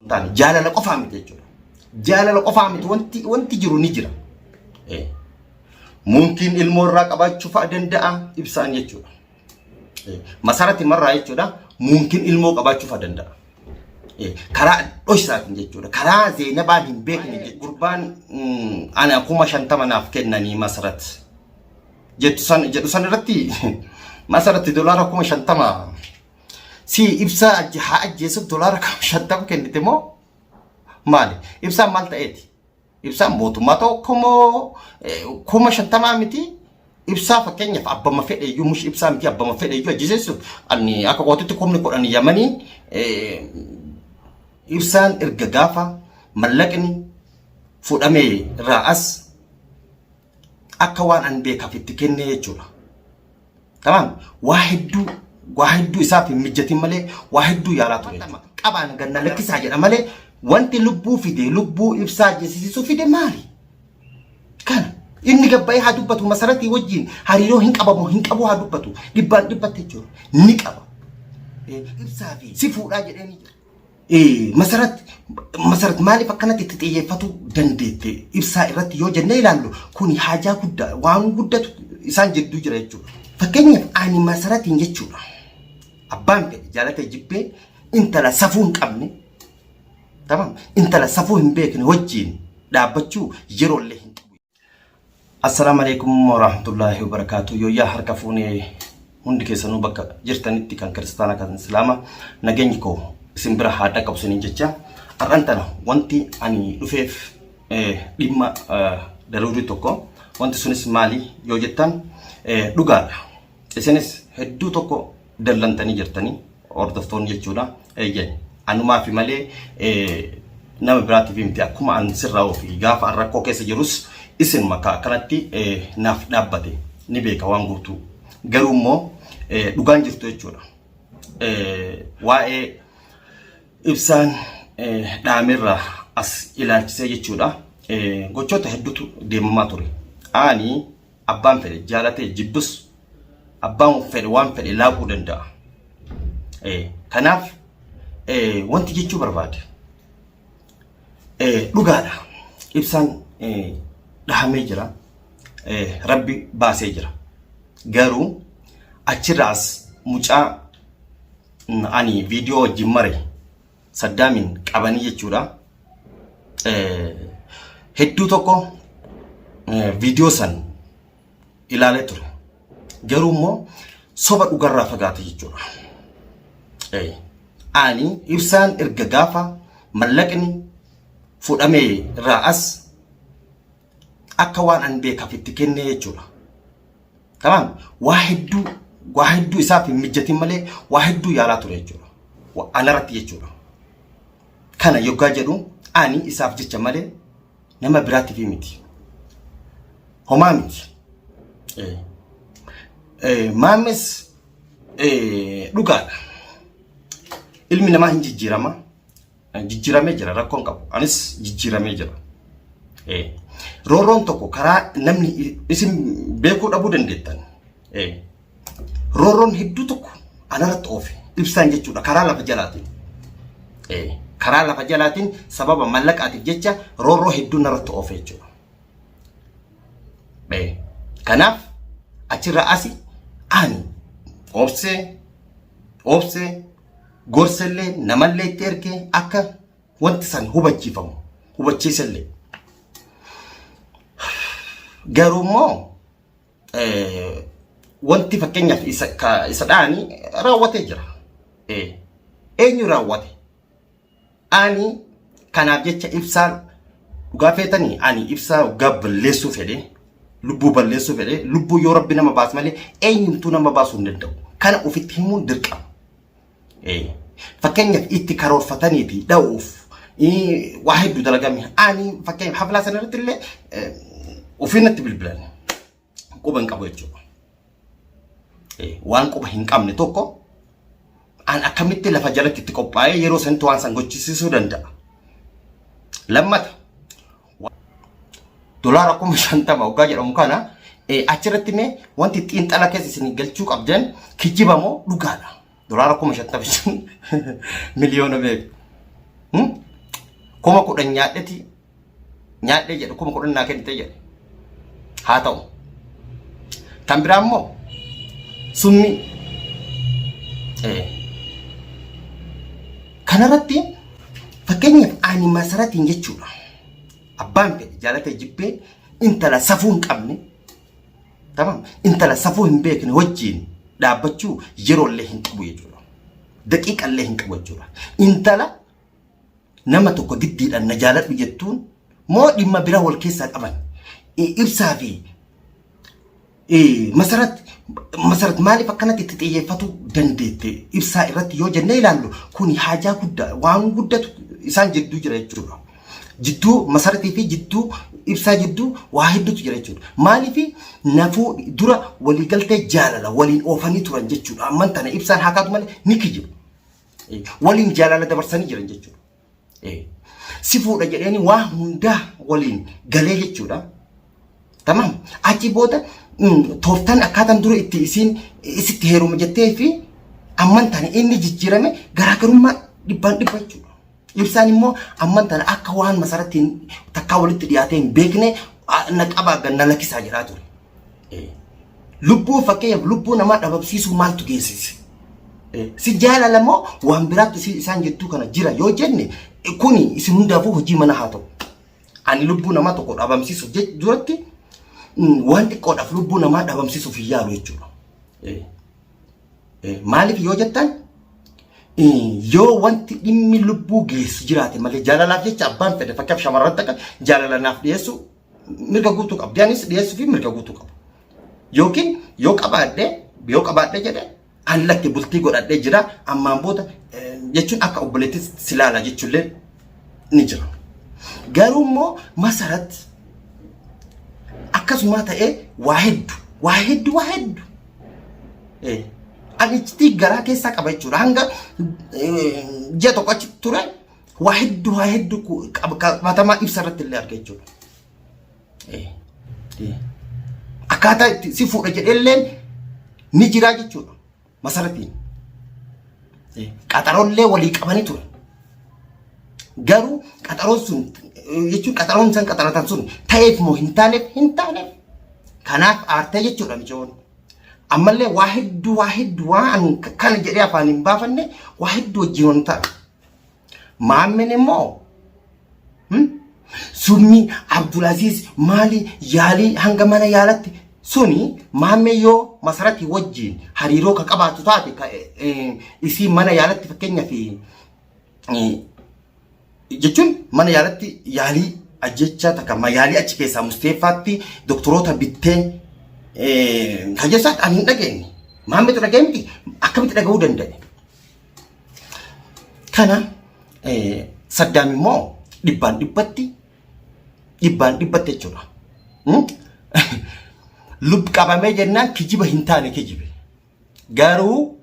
Taane jaalala qofaa miti jechuudha. Jaalala qofaa miti wanti jiru ni jira. Mumkin ilmoo irraa qabaachuu fa'a danda'a ibsaan jechuudha. Masarati marraa jechuudha mumkin ilmoo qabaachuu fa'a danda'a. Karaa dhoksaatiin jechuudha. Karaa Zeenabaan hin beekne jechuudha. Gurbaan ana 50,000 naaf kennanii masarat jettu san jedhu san irratti masaratti dolaara 50,000 si ibsaa haa ajjeesuuf dolaara 50,000 kennite moo maali? Ibsaan maal ta'eeti? Ibsaan mootummaa tokko moo 50,000 miti? Ibsaa fakkeenyaaf abbama fedhe iyyuu mush ibsaa miti abbama fedhe iyyuu ajjeesuuf ani akka kootitti 10,000 yamanii ibsaan erga gaafa mallaqni fudhamee irraa as akka waan an beekaaf itti kennee jechuudha. Tamam waa hedduu waa hedduu isaaf hin mijatin malee waa hedduu yaalaa ture. Qabaan ganna lakkisaa jedha malee wanti lubbuu fide lubbuu ibsaa jessisiisuu fide maali? Kana inni gabbaa'ee haa dubbatu masaratii wajjin hariiroo hin qabamu hin qabu haa dubbatu dhibbaan dhibbatti jechuudha ni qaba. Ibsaa fi si fuudhaa jedhee ni jira. Masarat masarat maaliif akkanatti itti xiyyeeffatu dandeette ibsaa irratti yoo jennee ilaallu kuni haajaa guddaa waan guddatu isaan jidduu jira jechuudha. Fakkeenyaaf ani masaratiin jechuudha. Abbaan fedhe jaalate jibbee intala safuu hin qabne tamam intala safuu hin beekne wajjin dhaabbachuu yeroo illee hin qabu. Assalaamu alaikum warahmatullaahi wabarakaatu. Yooyyaa harka fuunee hundi keessanuu bakka jirtanitti kan kiristaana kan islaama nageenyi koo isin bira haa dhaqqabu isiniin jecha har'an tana wanti ani dhufeef dhimma daruurii tokko wanti sunis maali yoo jettan dhugaadha. Isinis hedduu tokko dallantanii jirtanii hordoftoonni jechuudha. Eeyyan anumaafi malee nama biraatiif miti akkuma an sirraa fi gaafa an rakkoo keessa jirus isin maka akkanatti naaf dhaabbate ni beeka waan guutuu. Garuu immoo dhugaan jirtu jechuudha. Waa'ee ibsaan dhaamerraa as ilaalchisee jechuudha. Gochoota hedduutu deemamaa ture. Ani abbaan fedhe jaalatee jibbus abbaan fedhe waan fedhe laaquu danda'a. Kanaaf wanti jechuu barbaade dhugaadha. Ibsaan dhahamee jira. Rabbi baasee jira. Garuu achirraas mucaa ani viidiyoo wajjin mare Saddaamiin qabanii jechuudha. Hedduu tokko viidiyoo san ilaalee ture. Garuu immoo soba dhugarraa fagaate jechuudha. Ani ibsaan erga gaafa mallaqni fudhamee irraa as akka waan an beekaaf itti kennee jechuudha. Tamam waa hedduu waa hedduu isaaf hin mijatin malee waa hedduu yaalaa ture jechuudha. Anarratti jechuudha. Kana yoggaa jedhu ani isaaf jecha malee nama biraatiif miti. Homaa miti. Maammes dhugaadha. Ilmi namaa hin jijjiirama. Jijjiiramee jira rakkoon qabu. Anis jijjiiramee jira. Roorroon tokko karaa namni isin beekuu dhabuu dandeettan. Roorroon hedduu tokko anarratti oofe ibsaan jechuudha karaa lafa jalaatiin. Karaa lafa jalaatiin sababa mallaqaatiif jecha roorroo hedduu narratti oofe jechuudha. Kanaaf achirraa asi ani obsee obsee gorsellee namallee itti ergee akka wanti san hubachiifamu hubachiisellee. Garuu immoo wanti fakkeenyaaf isa dha'anii raawwatee jira. Eenyu raawwate? Ani kanaaf jecha ibsaan dhugaa feetanii ani ibsaa dhugaa balleessuu fedhe lubbuu balleessuu fedhe lubbuu yoo rabbi nama baase malee eenyumtuu nama baasuu hin danda'u. Kana ofitti himuun dirqama. Fakkeenyaaf itti karoorfataniiti dha'uuf waa hedduu dalagame. Ani fakkeenyaaf haflaa sana irratti illee ofiin natti bilbilan quba hin qabu jechuudha. Waan quba hin qabne tokko an akkamitti lafa jalatti itti qophaa'ee yeroo sanitti waan san gochisiisuu danda'a. Lammata dolaara 50,000 waggaa jedhamu kana achirratti mee wanti xiinxala keessa isin galchuu qabdan kijiba moo dhugaadha. Dolaara 50,000 jechuun miliyoona meeqa? 10,000 nyaadheti nyaadhee jedhe 10,000 naa kennite jedhe. Haa ta'u. Kan biraa immoo summii. Kanarratti fakkeenyaaf ani masaratiin jechuudha. Abbaan fedhe jaalate jibbee intala safuu hin qabne tamam intala safuu hin beekne wajjin dhaabbachuu yeroollee hin qabu jechuudha. Daqiiqallee hin qabu jechuudha. Intala nama tokko giddiidhaan na jaaladhu jettuun moo dhimma biraa wal keessaa qaban ibsaa fi masarat masarat maaliif akkanatti itti xiyyeeffatu dandeette ibsaa irratti yoo jennee ilaallu kun haajaa guddaa waan guddatu isaan jidduu jira jechuudha. Jidduu masaratii fi jidduu ibsaa jidduu waa hedduutu jira jechuudha. Maaliif nafuu dura waliigaltee jaalala waliin oofanii turan jechuudha. Amman tana ibsaan haa kaatu malee ni kijiba. Waliin jaalala dabarsanii jiran jechuudha. Si fuudha jedheeni waa hundaa waliin galee jechuudha. Tamam. Achi booda tooftaan akkaataan dura itti isiin isitti heeruma jettee fi amman tana inni jijjiirame garaagarummaa dhibbaan dhibba jechuudha. Ibsaan immoo amman tana akka waan masarattiin takkaa walitti dhiyaatee hin beekne na qabaa ganna lakkisaa jedhaa ture. Lubbuu fakkeenyaaf lubbuu namaa dhabamsiisuu maaltu geessise? Si jaalala moo waan biraattu isaan jidduu kana jira yoo jenne kuni isin hundaafuu hojii mana haa ta'u. Ani lubbuu namaa tokko dhabamsiisuuf duratti waan xiqqoodhaaf lubbuu namaa dhabamsiisuuf hin yaalu jechuudha. Maaliif yoo jettan yoo wanti dhimmi lubbuu geessu jiraate malee jaalalaaf jecha abbaan fedhe fakkeenyaaf shamarran takka jaalala naaf dhiyeessu mirga guutuu qabdi. Anis dhiyeessuu fi mirga guutuu qaba. Yookiin yoo qabaadhe yoo qabaadhe jedhe an lakki bultii godhadhee jira ammaan booda jechuun akka obboleettis si laala jechuullee ni jira. Garuu immoo masarat akkasumaa ta'ee waa hedduu waa hedduu waa hedduu. Ani iccitii garaa keessaa qaba jechuudha. Hanga ji'a tokko achi ture waa hedduu waa hedduu qabatamaa ibsa irratti illee arga jechuudha. Akkaataa itti si fuudha jedhelleen ni jiraa jechuudha. Masaratiin. Qaxarollee walii qabanii ture. Garuu qaxaroon sun jechuun qaxaroon isaan qaxaratan sun ta'eef moo hin taaneef hin taaneef. Kanaaf aartee jechuudha micoon. Ammallee waa hedduu waa hedduu waan kana jedhee afaan hin baafanne waa hedduu wajjin waan ta'a. Maammeen immoo summii Abdulaziz maali yaalii hanga mana yaalatti suni maammee yoo masarati wajjin hariiroo ka qabaatu taate ka isii mana yaalatti fakkeenyaaf jechuun mana yaalatti yaalii ajjechaa takka ma yaalii achi keessaa musteeffaatti doktoroota bittee kan jechaatti ani hin dhageenye. Maammeetu dhaga'e miti akkamitti dhaga'uu danda'e? Kana Saddaam immoo dhibbaan dhibbatti dhibbaan dhibbatti jechuudha. Lub qabamee jennaan kijiba hin taane kijibe. Garuu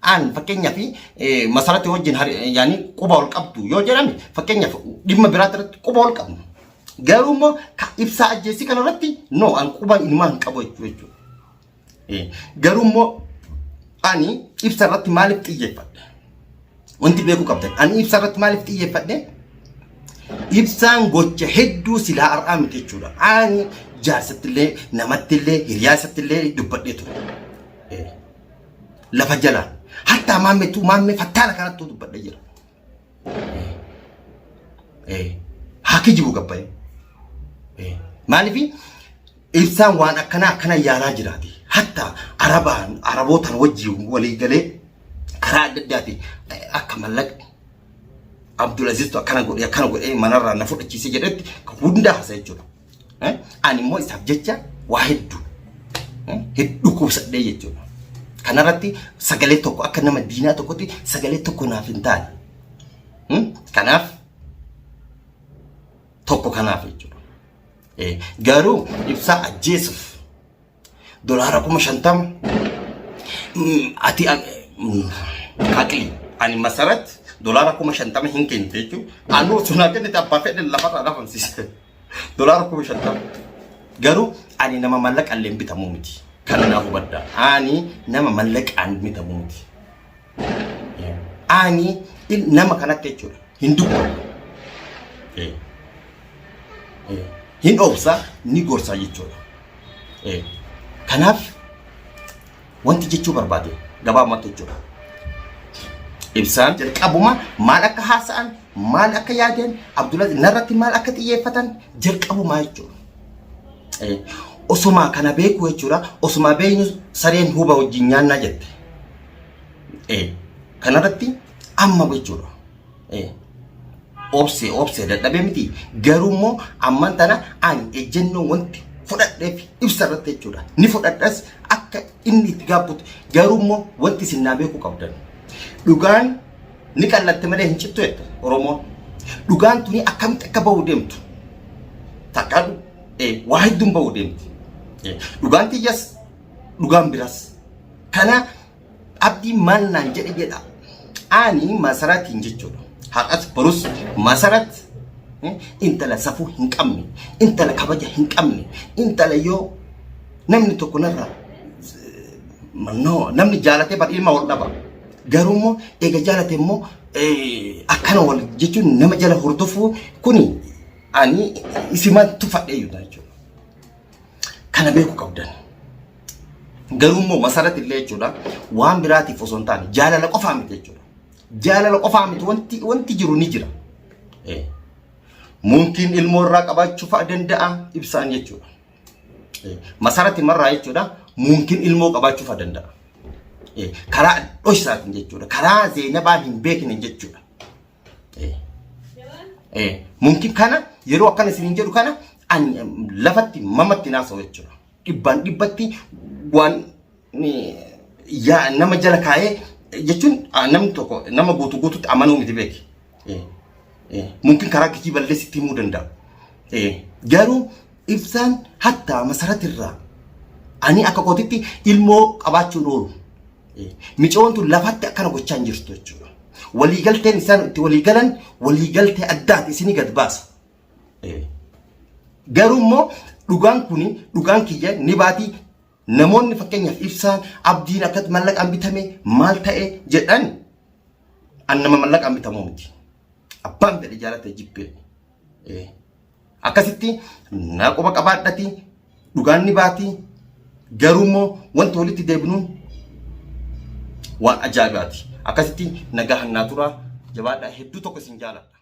an fakkeenyaaf masarati wajjin yaani quba ol qabdu yoo jedhame fakkeenyaaf dhimma biraatti irratti quba ol qabnu. Garuu immoo ka ibsaa ajjeesii kana irratti no an quba inumaa hin qabu jechuudha. Garuu immoo ani ibsa irratti maaliif xiyyeeffadhe? Wanti beekuu qabdan ani ibsa irratti maaliif xiyyeeffadhe? Ibsaan gocha hedduu silaa har'aa miti jechuudha. Ani jaarsattillee namattillee hiriyaa isattillee dubbadhee ture. Lafa jalaan. Hattaa maammeetu maammee fattaala kanattuu dubbadhee jira. Haa kijibu gabbaye. Maaliif ibsaan waan akkanaa akkana yaalaa jiraati. Hatta arabaan arabootaan wajjin walii galee karaa adda addaatiin akka mallaqni Abdulaziztu akkana godhee akkana godhee manarraa na fudhachiise jedhetti hunda haasa jechuudha. Ani immoo isaaf jecha waa hedduu hedduu kubsadhee jechuudha. Kanarratti sagalee tokko akka nama diinaa tokkotti sagalee tokko naaf hin taane. Kanaaf tokko kanaaf jechuudha. Garuu ibsaa ajjeesuuf dolaara 50,000 ati aqli ani masarat dolaara 50,000 hin kennite jechuun anuu osoo naa kennite abbaa fedhe lafarraa dhabamsiise dolaara 50,000 garuu ani nama mallaqa illee bitamuu miti kana naa hubadha ani nama mallaqaan bitamuu miti ani nama kanatti jechuudha hin dubbadhu. Hin obsa ni gorsa jechuudha. Kanaaf wanti jechuu barbaade gabaabumatti jechuudha. Ibsaan jalqabuma maal akka haasa'an, maal akka yaadan, Abdulaziz narratti maal akka xiyyeeffatan jalqabumaa jechuudha. Osumaa kana beeku jechuudha. Osumaa beeknu sareen huba wajjin nyaannaa jette. Kanarratti amma jechuudha. Obsee obsee dadhabee miti. Garuu immoo amman tana ani ejjennoo wanti fudhadheef ibsa irratti jechuudha. Ni fudhadhas akka inni itti gaabbutu. Garuu immoo wanti isin naa beekuu qabdan. Dhugaan ni qallatte malee hin cittu jette Oromoon. Dhugaan tuni akkamitti akka bahu deemtu. Takkaa waa hedduun bahu deemti. Dhugaan tiyyas dhugaan biraas. Kana Abdiin maal naan jedhe jedha. Ani masaratiin jechuudha. Har'as borus masarat intala safuu hin qabne, intala kabaja hin qabne, intala yoo namni tokko narraa no namni jaalatee bar ilma wal dhaba. Garuu immoo eega jaalate immoo akkana wal jechuun nama jala hordofuu kuni ani isimaan tuffadhee iyyuu jechuudha. Kana beekuu qabdan. Garuu immoo masarat illee jechuudha waan biraatiif osoo hin taane jaalala qofaa miti jechuudha. Jaalala qofaa miti wanti wanti jiru ni jira. Mumkin ilmoo irraa qabaachuu fa'a danda'a ibsaan jechuudha. Masarati marraa jechuudha mumkin ilmoo qabaachuu fa'a danda'a. Karaa dhoksaatiin jechuudha. Karaa Zeenabaan hin beekne jechuudha. Mumkin kana yeroo akkana isiniin jedhu kana ani lafatti mamatti naasa'u jechuudha. Dhibbaan dhibbatti waan yaa nama jala kaa'ee jechuun namni tokko nama guutuu guututti amanuu miti beeki. Mumkin karaa kijiballee sitti himuu danda'a. Garuu ibsaan hattaa masaratirraa ani akka kootitti ilmoo qabaachuun oolu. Micoon tun lafatti akkana gochaa hin jirtu jechuudha. Waliigalteen isaan itti waliigalan waliigaltee addaati isinii gad baasa. Garuu immoo dhugaan kuni dhugaan kiyya ni baati namoonni fakkeenyaaf ibsaan abdiin akkatti mallaqaan bitame maal ta'e jedhan an nama mallaqaan bitamuu miti. Abbaan fedhe jaalate jibbee. Akkasitti na quba qabaadhati dhugaan ni baati garuu immoo wanti walitti deebinuun waan ajaa'ibaati. Akkasitti nagaa hannaa tura jabaadhaa hedduu tokko isin jaaladha.